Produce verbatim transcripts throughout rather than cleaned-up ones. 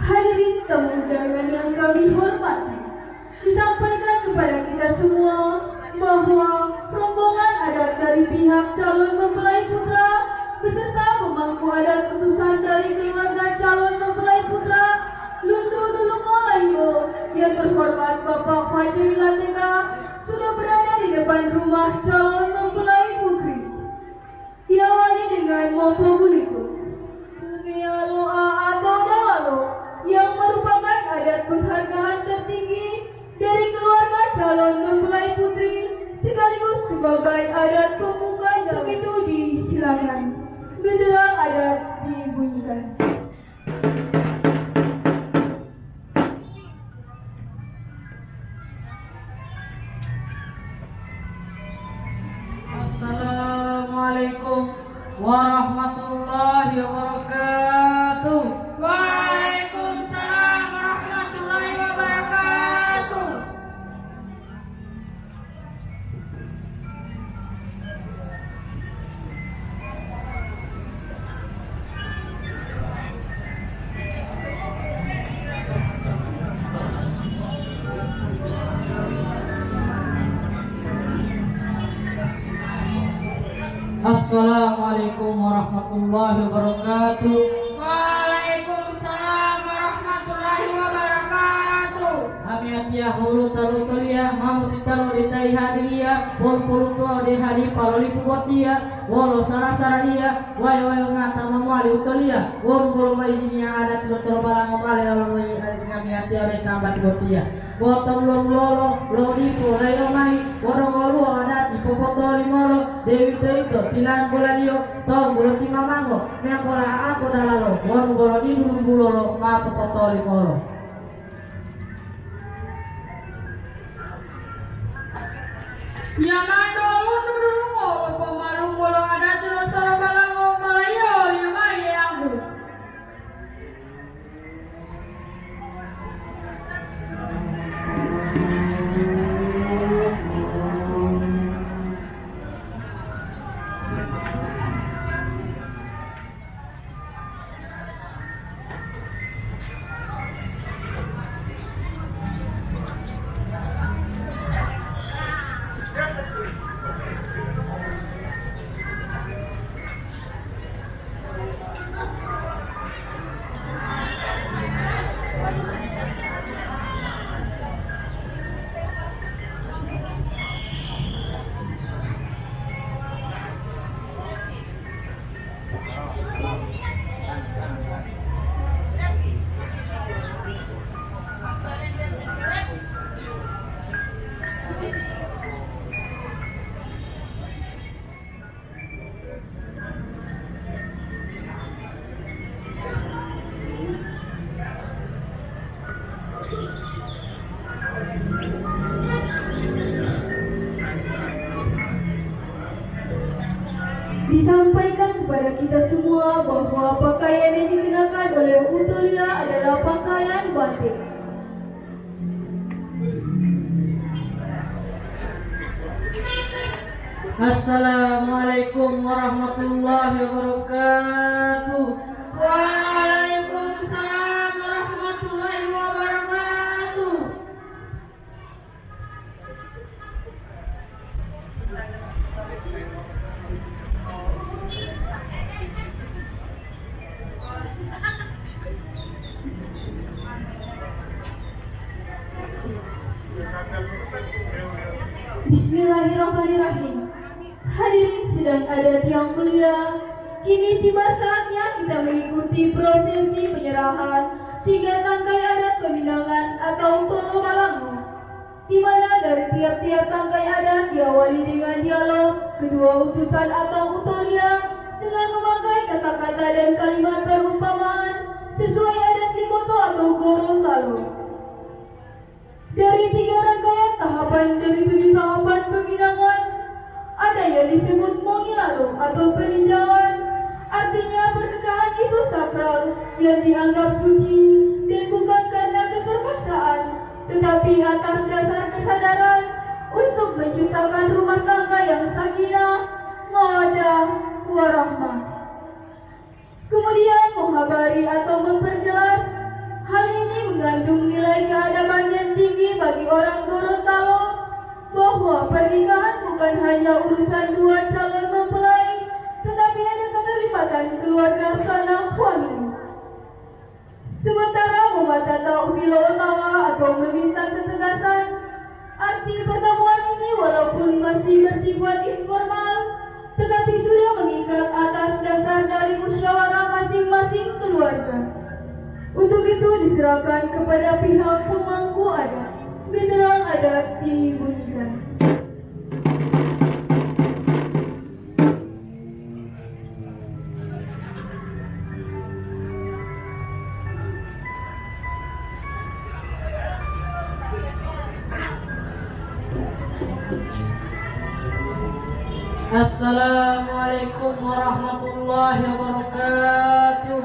Hadirin tamu undangan yang kami hormati, disampaikan kepada kita semua bahwa rombongan adat dari pihak calon mempelai putra beserta pemangku adat utusan dari keluarga calon mempelai putra, Lundu Dulungo Lahiyo, yang terhormat Bapak Fajri Lateka, sudah berada di depan rumah calon mempelai putri. Diawali dengan mopobuliku. Bumiya lo a'a to dalalo yang merupakan adat penghargaan tertinggi dari keluarga calon mempelai putri sekaligus sebagai adat pembuka. Begitu disilakan genderang adat dibunyikan. Assalamualaikum warahmatullahi wabarakatuh. Waalaikumsalam warahmatullahi wabarakatuh. Assalamualaikum warahmatullahi wabarakatuh. Waalaikumsalam warahmatullahi wabarakatuh. Amiyatiya huru talu-toliya, mamu titalu ditayi hadiriya, polu-polu tuwa ode hadipa lo lipu botiya, wolo sara-saraiya, wayo-wayo ngata ma mowali utoliya, wonu bolo mayi diniya adati lo tolobalango bale lo loyi amiyatiya ode tambati botiya. Bo to dulo-dulolo lo dipo layi'o mayi, wodongoluwo adati popotolimolo, deuwitoyito tilanggulaliyo, tonggulo timamango, meyambo la'a'ato dalalo, wonu bolo didu-dudulolo ma popotolimolo. Yamando unu dulungo pomalungo lo adati lo tolobalango malayiyo liyo mayi Eyanggu. Disampaikan kepada kita semua bahwa pakaian yang dikenakan oleh Utulia adalah pakaian batik. Assalamualaikum warahmatullahi wabarakatuh. Waalaikumsalam warahmatullahi wabarakatuh. Bismillahirrahmanirrahim. Hadirin sidang adat yang mulia, kini tiba saatnya kita mengikuti prosesi penyerahan tiga tangkai adat peminangan atau tono balangu, di mana dari tiap-tiap tangkai adat diawali dengan dialog kedua utusan atau utolian dengan memakai kata-kata dan kalimat perumpamaan sesuai adat Limboto atau Gorontalo. Dari tiga rangkaian tahapan dari tujuh tahapan peminangan, ada yang disebut mongilalo atau peninjauan. Artinya, pernikahan itu sakral, yang dianggap suci, dan bukan karena keterpaksaan, tetapi atas dasar kesadaran untuk menciptakan rumah tangga yang sakinah, mawaddah, warahmah. Kemudian menghabari atau memperjelas, hal ini mengandung nilai keadaban yang tinggi bagi orang Gorontalo, bahwa pernikahan bukan hanya urusan dua calon mempelai, tetapi ada keterlibatan keluarga sanak famili. Sementara mematata upilo otawa atau meminta ketegasan, arti pertemuan ini walaupun masih bersifat informal, tetapi sudah mengikat atas dasar dari musyawarah masing-masing keluarga. Untuk itu diserahkan kepada pihak pemangku adat, genderang adat dibunyikan. Assalamualaikum warahmatullahi wabarakatuh.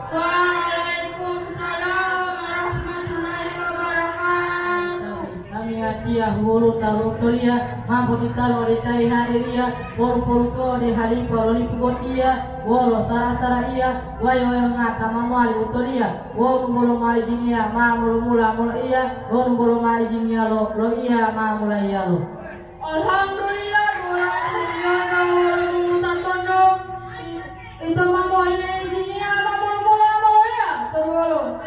Waalaikumsalam warahmatullahi wabarakatuh. Amiyatiya wolo ta lotoliya, ma potitalo ode ta hihadiriya, polu-poluto ode halipa lo lipu botiya, wolo sara-saraiya, wayo-wayo ngata ma mowali utoliya, wonu bolo mowali diniya ma molumula moloiya, wonu bolo mowali diniya lo loiya ma mulaiyalo. Alhamdulillah, du'a toliyanto wolo mongowutatondo, i-, ito ma mohile ijiniya ma molumula moloiya, toduwolo.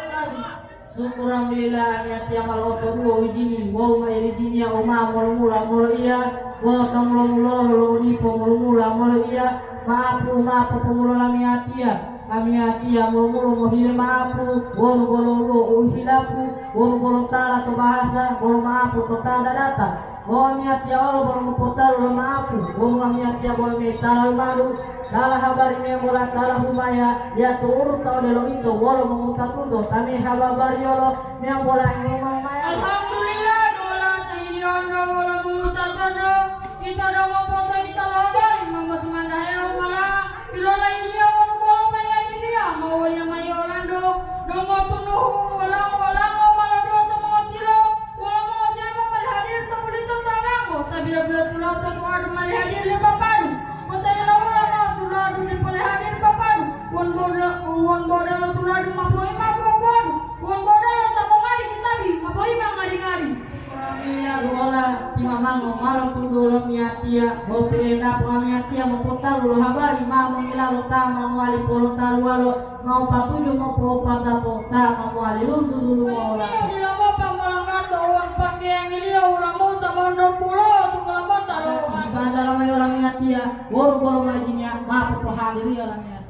Syukur, alhamdulillah, amiyatiya ma lo'otoduwo ijini wawu ma ilijiniya u ma molumula moloiya, wawu to mulo-mulolo lo u dipo molumula moloiya, ma'apu u ma popomulo lamiyatiya. Amiyatiya mulo-mulo mohile ma'apu, wonu bolo woluwo u hilapu, wonu bolo tala to bahasa, bolo ma'apu to ta dadata. Wawu amiyatiya olo bolo mopotalu lo ma'apu, wonu amiyatiya bolo meyitala lumadu, tala habari meyambola tala humaya, yatu'uru ta odelo ito wolo mongowutatunto ta meha babariyolo meyambola hehumau maya. Alhamdulillah, du'a toliyanto wolo mongowutatondo, ito donggo poto ito lo habari, monggo tumanda hewo mala, pilolailiyo wonu bolo mayadiliya, ma woliya mayi olanto, donggo tunuhu, olango-olango ma loduwa to mongotilo, wolo mongojama ma lihadiri to bulito talango, ta bilo-bilo tuloto mo'odu ma lihadiri li papadu, bo ta yilawala mao tuladu dipo lihadiri papadu, won bodo-, won bodolo tuladu ma poima buwa-buwadu, won bodolo ta mongadi kitabi ma poima ngadi-ngadi. Nga'amila duola timamango ma lotudu olamiyatiya, bo pe'edapo amiyatiya mopotalu lo habari ma mongilalo ta ma mowali polotaluwalo, ma wopatuju mopo'opatato ta ma mowali luntu-luntumo ola. Dila bapa molanggato won pakeyangiliyo wulamuta mondopulotungala bota lo. Ibadala mayi olamiyatiya, wonu bolo majiniya ma popohadiriyo olamiyatiya.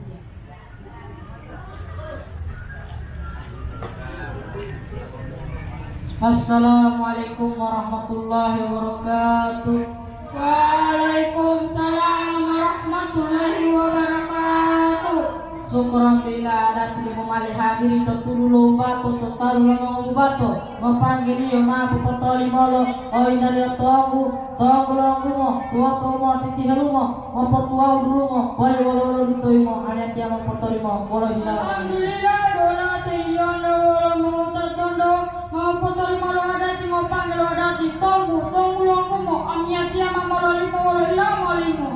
Assalamualaikum warahmatullahi wabarakatuh. Waalaikumsalam warahmatullahi wabarakatuh. Syukur, alhamdulillah, adati debo mali hadiri to tulu lo umbato to talu lo mongombubato, mopanggiliyo ma popotolimolo, o indaliyo tonggu, tonggu longgumo, tuwoto mo titihelumo, mopotuwawu dulungo, poli wolo-wolo dutoyimo, amiyatiya mopotolimo wolo hilawo. Alhamdulillah, du'a toliyanto wolo mongowutatondo, mopotolimo lo adati, mopangge lo adati, tonggu, tonggu longgumo, amiyatiya ma mololimo wolo hilawo molimo.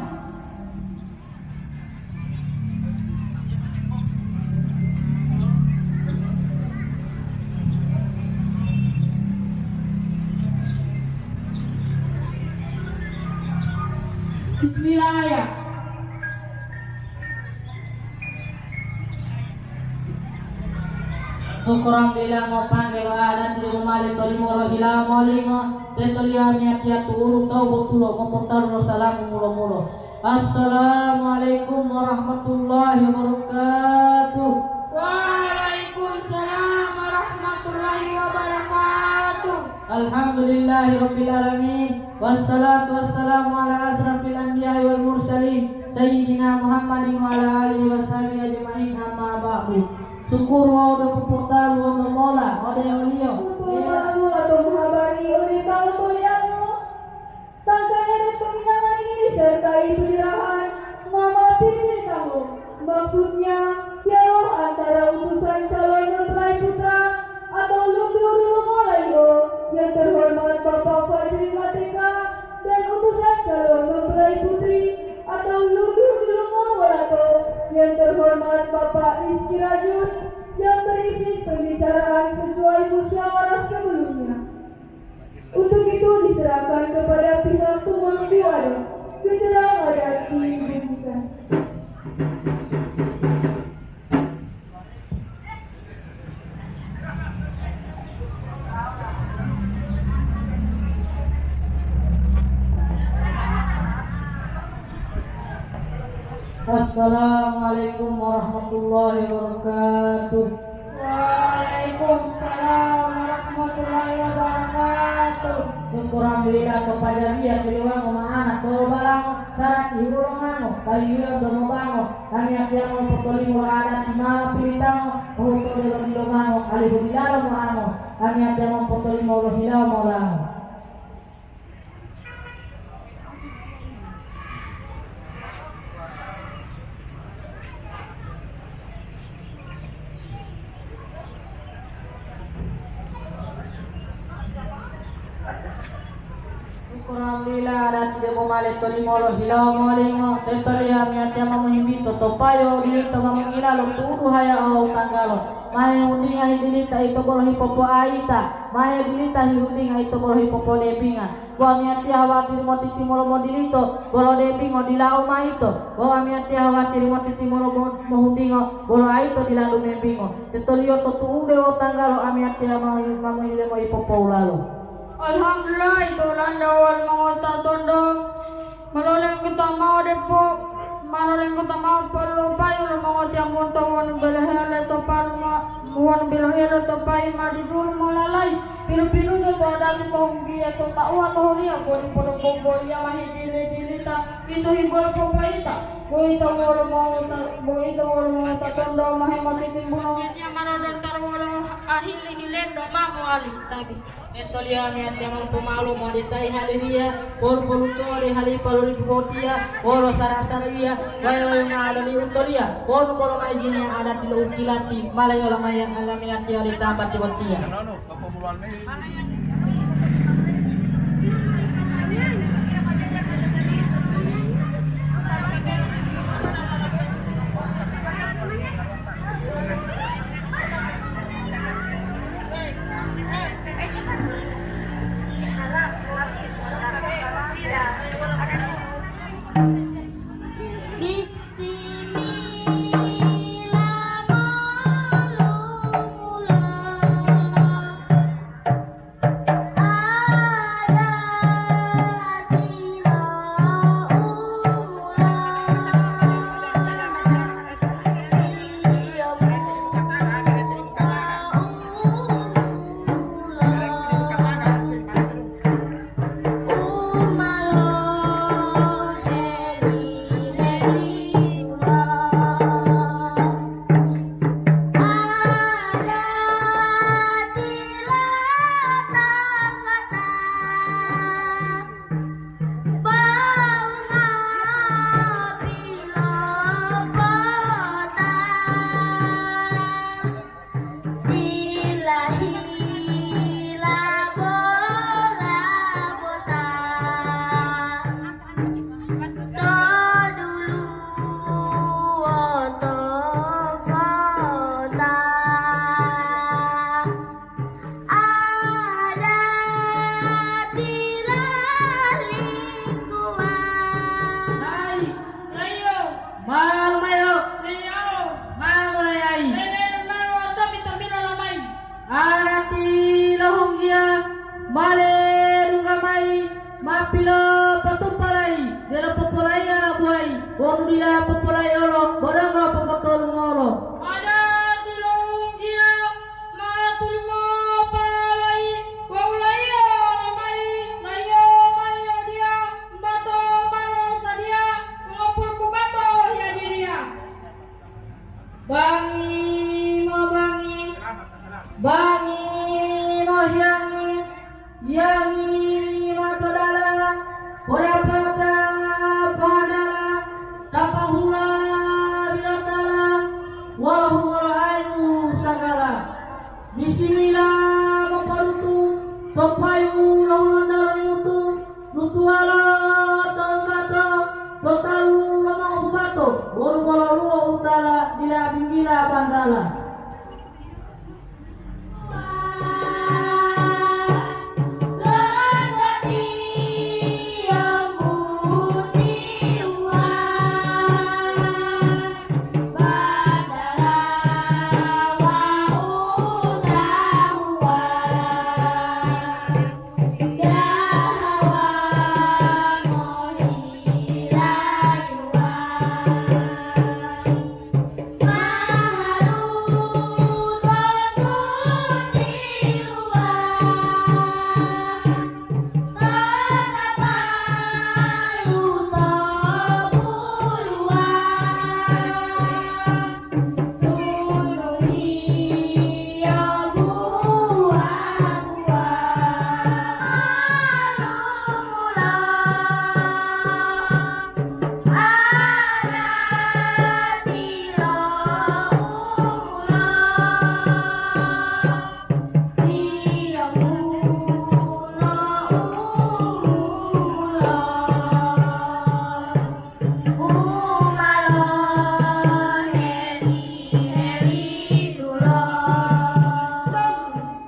Bismillah ya. Syukuran bila ngopangge lo adati debo male tolimo lo hilawo molingo, tetoliyo amiyatiya tu'udu tawu botulo mopotalu lo salamu mulo-mulo. Assalamualaikum warahmatullahi wabarakatuh. Waalaikumsalam warahmatullahi wabarakatuh. Alhamdulillahirabbil alamin. Wassalatu wassalamu ala asrafil anbiya'i wal mursalin, Sayyidina Muhammadin wa ala alihi wa sahbihi ajma'in, amma ba'du. Syukur wawu depo potalu wonto mola ode oliyo. Utu'u ma'amu atau menghabari ode tawu toliango. Tangkaya dan peminangan ini disertai penyerahan nama pilih kamu. Maksudnya, dialog antara utusan calon mempelai putra atau lundur dulu mulai, oh, yang terhormat Bapak Fajri K T K, dan utusan calon mempelai putri atau lundur dulu molato, yang terhormat Bapak Rizky Rajun, yang berisi pembicaraan sesuai musyawarah sebelumnya. Untuk itu diserahkan kepada pihak pemangku adat. Keterangan adat dibunyikan. Assalamualaikum warahmatullahi wabarakatuh. Waalaikumsalam warahmatullahi wabarakatuh. Syukuran bila to pajabiya tiluwango ma'ana tolo balango, sarati hulo mango, paliliyo domo bango, kami atiyamo potolimo lo adati mama pilitango, pohuto delo dilo mango, alihu dilalo mo'ango, kami atiyamo potolimo lo hilawo molango. Syukuran lila adati debo male tolimo lo hilawo molingo, tetoliyo amiyatiya ma mohimbito to payo dilito ma mongila lo tu'udu haya'o wawu tanggalo. Mahe hundinga hidilita ito bolo hipopoayita, mahe dilita hihundinga ito bolo hipopodepinga. Bo amiyatiya hawatiri motitimulo modilito, bolo depingo dilao ma ito. Bo amiyatiya hawatiri motitimulo mo-, mohundingo, bolo ayito dila lumembingo. Tetoliyo to tu'ude o tanggalo amiyatiya ma, ma mohile moipopowulalo. Alhamdulillah, ito landa wal mongota tondo. Malolengkota mao depo, malolengkota mao polupayu lo mongotiyambunto wonu belohele to palu ma-, wonu belohele to payu ma didulu molalayi. Pilu-piluto to adati pohunggiya to tauwa to huliya, bo dipo lo bomboliya ma hidili-dilita, ito hibolo popoyita. Boyito wolo mota, boyito wolo mota tondo ma hemotitimbungo. Tiya ma lolontalo wolo ahili-hilendo ma mowali tabi. Etoliya meyatiya mopomalu moditayi haliliya, polu-poluto de halipa lo lipu botiya, wolo sara-sariya, wayo-wayo ma'o loli utoliya, wonu bolo ma ijiniya adati lo ukilati, malayi olamaya alamiyatiya li tambati botiya. Bismillah, molu mula. Iya, ma ledungga mayi, ma pilopotumpalayi, delo popolayiya buwayi, wonu dila popolayi olo, bo donggo popotolungolo. Adati lo wunggiya, ma tulimo palayi, wawu layiyo lomayi, layiyo mayi odiya, bato ma losadiya, ngopulu kubato hiyadiriya. Bangi mobangi, bangi mohiyangi, yangi matodala, podapata poadala, tapahula bilotala, wawu ngoloayu sagala. Bisimila moporutu, to payu lo Hulonda lo Mutu, lutuwalo to umbato, to talu lo mongobubato, wonu wololuwo untala dila binggila bantala.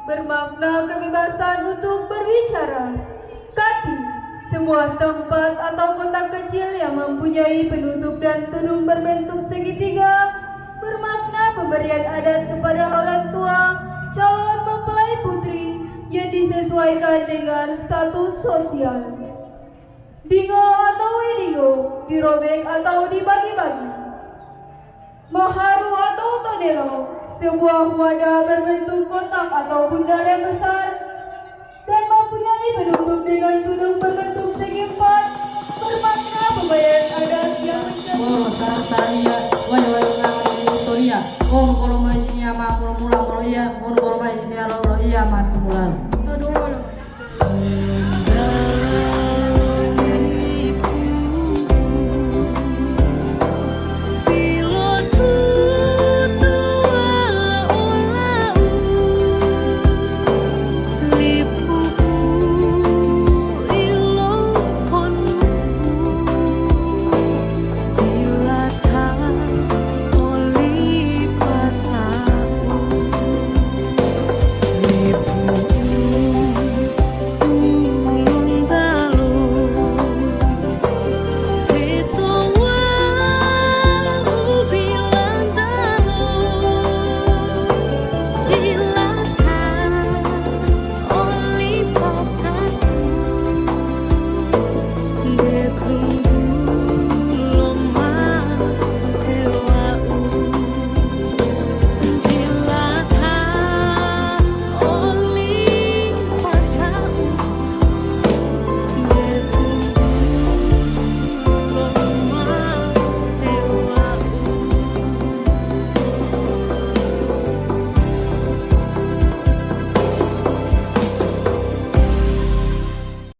Bermakna kebebasan untuk berbicara. Kati, sebuah tempat atau kotak kecil yang mempunyai penutup dan tudung berbentuk segitiga, bermakna pemberian adat kepada orang tua calon mempelai putri yang disesuaikan dengan status sosial. Dingo atau widingo, dirobek atau dibagi-bagi. Maharu atau tondelo, sebuah wadah berbentuk kotak atau bundar yang besar dan mempunyai penutup dengan tudung berbentuk segi empat, bermakna pembayaran adat yang menjadi